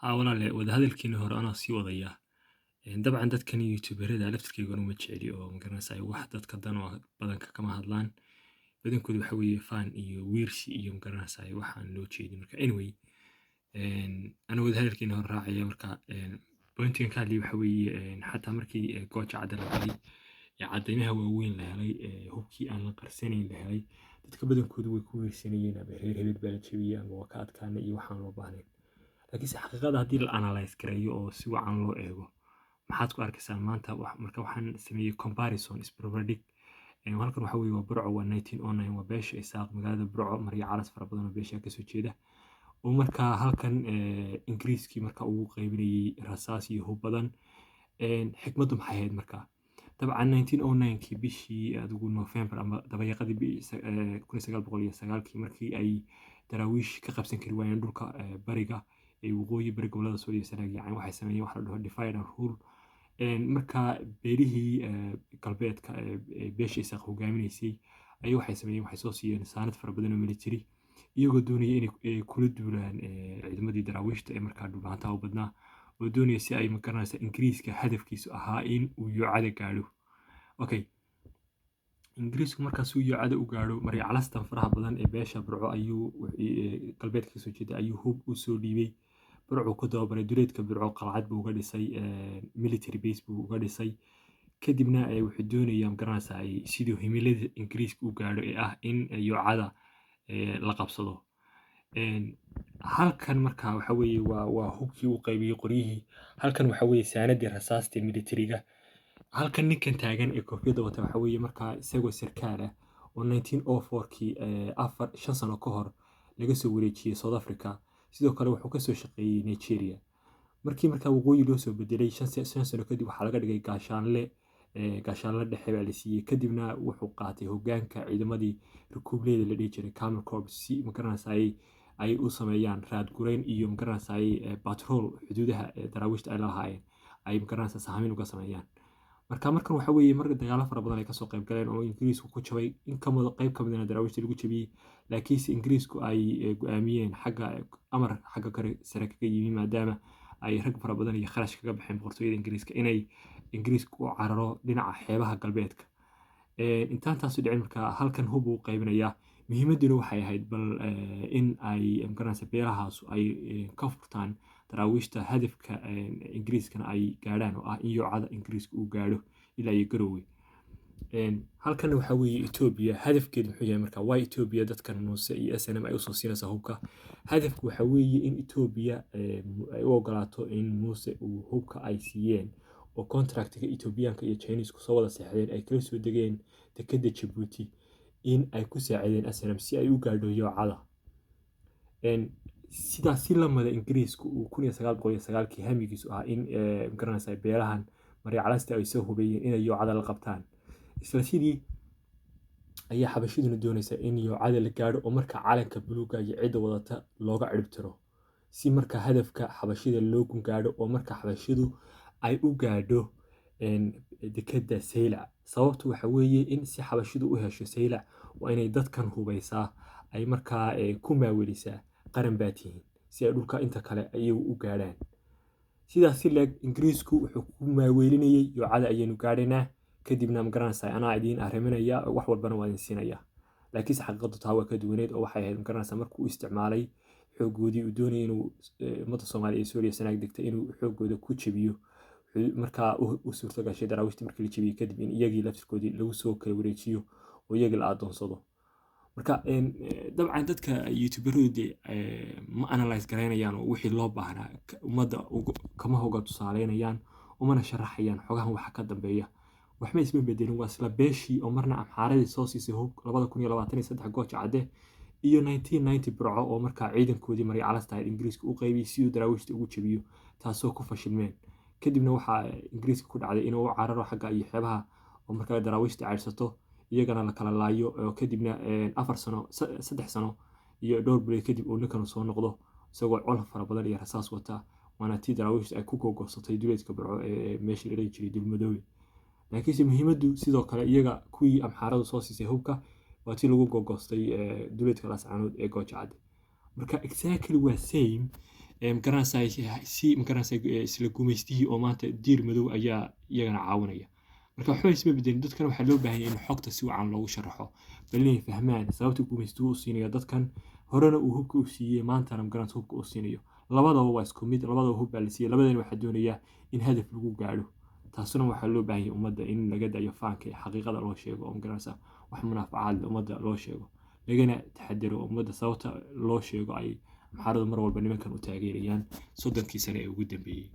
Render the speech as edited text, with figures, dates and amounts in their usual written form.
Haa walaale, wadahadalkiini hore anaa sii wadaya. Dabcan dadkan youtuberada laftirkeyguna ma jeceli oo magaranaysaa wax dadka dan oo badanka kama hadlaan. Badankoodu waxa weeye faan iyo wiirsi iyo magaranaysaa waxaan loo jeedin. Marka anyway, ana wadahadalkiini hore raacaya. Marka pointigan ka hadlayay waxa weeye, xataa markii Gooja Cadde la galay ee caddeymaha waaweyn la helay, hubkii aan la qarsanayn la helay, dadka badankoodu way ku wiirsanayeen ama reer hebel baa la jebiyey ama waa ka adkaanay iyo waxaan loo baahnayn. Laakiinse xaqiiqada haddii la analyse gareeyo oo si wacan loo eego, maxaad ku arkaysaa maanta? Marka waxaan sameeyey comparison, isbarbardhig. Halkan waxa weeye waa Burco, waa 1909, waa beesha Isaaq, magaalada Burco, marya calas fara badan oo beesha kasoo jeeda oo markaa halkan Ingiriiskii marka ugu qaybinayay rasaas iyo hub badan. Xikmaddu maxay ahayd markaa? Dabcan 1909kii bishii adigu November ama dabayaaqadii 1909kii, markii ay Daraawiish ka qabsan kari waayeen dhulka bariga ee waqooyi bari gobolada Sool iyo Sanaag, yacni waxay sameeyeen wax la dhaho divide and rule. Marka beelihii galbeedka ee beesha Isaaq hogaaminaysay ayay waxay sameeyeen, waxay soo siiyeen saanad fara badan oo military, iyagoo doonaya inay kula duulaan ciidamadii Daraawiishta ee markaa Dhulbahantaha u badnaa, oo doonaya si ay magaranaysa Ingiriiska hadafkiisu ahaa in uu Yoocada gaadho. Okay, Ingiriisku markaas uu Yoocada u gaadho, marya calastan faraha badan ee beesha Burco ayuu galbeedka kasoo jeeda ayuu hub u soo dhiibay. Burco ku tababaray, duleedka Burco qalcad buu uga dhisay, military base buu uga dhisay. Kadibna wuxuu doonayaa magaranaysaa siduu himilada Ingiriiska u gaadho ee ah in Yoocada la qabsado. Halkan marka waxa weeye waa hubkii uu qaybiyey, qoryihii. Halkan waxa weeye saanadii rasaastii militariga. Halkan ninkan taagan ee koofiyadda wata waxa weeye markaa isagoo sarkaal ah oo 1904kii, 4-5 sano ka hor, laga soo wareejiyey South Africa. Sidoo kale wuxuu kasoo shaqeeyey Nigeria. Markii markaa waqooyi loo soo bedelay 5 sano kadib, waxaa laga dhigay gaashaanle, gaashaanle dhexe baa la siiyey. Kadibna wuxuu qaatay hogaanka ciidamadii rukuubleyda la dhihi jiray, Camel Corps, si magaranaysaay ay u sameeyaan raadgurayn iyo magaranaysaay patrol xuduudaha Daraawiishta ay lahaayeen ay magaranaysaa sahmin uga sameeyaan. Marka markan waxa weeye marka dagaalo fara badan ay kasoo qayb galeen oo Ingiriisku ku jabay, in kamid qayb ka midna Daraawiishta lagu jabiyey, laakiinse Ingiriisku ay go-aamiyeen xagga amar xagga kore sare kaga yimi, maadaama ay rag fara badan iyo kharash kaga baxeen boqortooyada Ingiriiska, inay Ingiriisku u cararo dhinaca xeebaha galbeedka. Intaan taasu dhicin, marka halkan hub uu qaybinayaa. Muhiimadduna waxay ahayd bal in ay magaranaysa beelahaasu ay ka furtaan Daraawiishta, hadafka Ingiriiskana ay gaadhaan oo ah in Yoocada Ingiriiska uu gaadho ilaa iyo Garowe. Halkan waxaa weeye Etoobiya. Hadafkeedu muxuu yahay marka? Waa Etoobiya dadkan Muuse iyo SNM ay usoo siinaysaa hubka. Hadafku waxa weeye in Etoobiya ay u ogolaato in Muuse uu hubka ay siiyeen oo contractiga Etoobiyaanka iyo Chinesku soo wada seexdeen, ay kala soo degeen dekedda Jabuuti, in ay ku saacideen SNM si ay u gaadho Yoocada. Sidaas si lamida Ingiriisku uu 1909kii hamigiisu ahaa in magaranaysa beelahan maryacalasta ay soo hubeeyeen inay Yoocada la qabtaan, isla sidii ayaa Xabashiduna doonaysa in Yoocada la gaadho oo marka calanka buluuga iyo cidda wadata looga ciribtiro, si marka hadafka Xabashida loo gungaadho oo marka Xabashidu ay u gaadho dekedda Saylac. Sababtu waxa weeye in si Xabashidu u hesho Saylac waa inay dadkan hubaysaa, ay markaa ku maawelisaa qaran baa tihiin, si ay dhulka inta kale iyagu u gaadhaan. Sidaas si leeg Ingiriisku wuxuu ku maaweelinayay Yoocada ayaynu gaadhaynaa, kadibna magaranaysaa anaa idiin arriminaya, wax walbana waa idin siinaya. Laakiinse xaqiiqadu taa waa ka duwaneed oo waxay ahayd magaranaysaa markuu u isticmaalay xoogoodii uu doonayay inuu ummadda Soomaaliya ee Suuriya Sanaag degta inuu xoogooda ku jebiyo. Wuxuu markaa u suurto gashay Daraawiishtii markii la jebiyey kadib in iyagii laftirkoodii lagu soo kala wareejiyo oo iyagii la adoonsado. Marka dabcan dadka youtuberadu dee ma analyse garaynayaan oo wixii loo baahnaa ummadda kama hoga tusaaleynayaan, umana sharaxayaan xogahan waxa ka dambeeya. Waxba isma bedelin, waa isla beeshii oo marna Amxaaradii soo siisay hub 2023 Gooja Cadde iyo 1990 Burco, oo markaa ciidankoodii marya calasta ahayd Ingiriiska u qaybiyey si uu Daraawiishta ugu jebiyo, taasoo ku fashilmeen. Kadibna waxaa Ingiriiska ku dhacday inuu u cararo xagga iyo xeebaha oo markaa Daraawiishta caydhsato, iyagana la kala laayo, oo kadibna 4 sano, 3 sano iyo dhowr bilood kadib uu ninkanu soo noqdo isagoo col fara badan iyo rasaas wata. Waana tii Daraawiishta ay ku googosatay duleedka Burco ee meeshii la dhihi jiray Dulmadoobe. Laakiinse muhiimaddu sidoo kale iyaga kuwii Amxaaradu soo siisay hubka waa tii lagu gogoostay duleedka Laascaanood ee Gooja Cadde. Marka exactly waa same. Magaranaysaa si magaranaysaa isla gumaystihii oo maanta diir madow ayaa iyagana caawinaya. Marka waxba isma bedelin. Dadkan waxaa loo baahan yahay in xogta si wacan loogu sharaxo, bal inay fahmaan sababta gumaystuhu u siinayo dadkan horena uu hubka u siiyey, maantana magaranaysa hubka u siinayo. Labadaba waa isku mid, labadaba hub baa la siiyey, labadana waxaa doonayaa in hadaf lagu gaadho. Taasuna waxaa loo baahan yahay ummadda in laga dayo faanka ee xaqiiqada loo sheego, oo magaranaysa wax munaafacaad leh ummadda loo sheego, lagana taxadaro ummadda sababta loo sheego ay Amxaaradu mar walba nimankan u taageerayaan 30-kii sane ee ugu dambeeyey.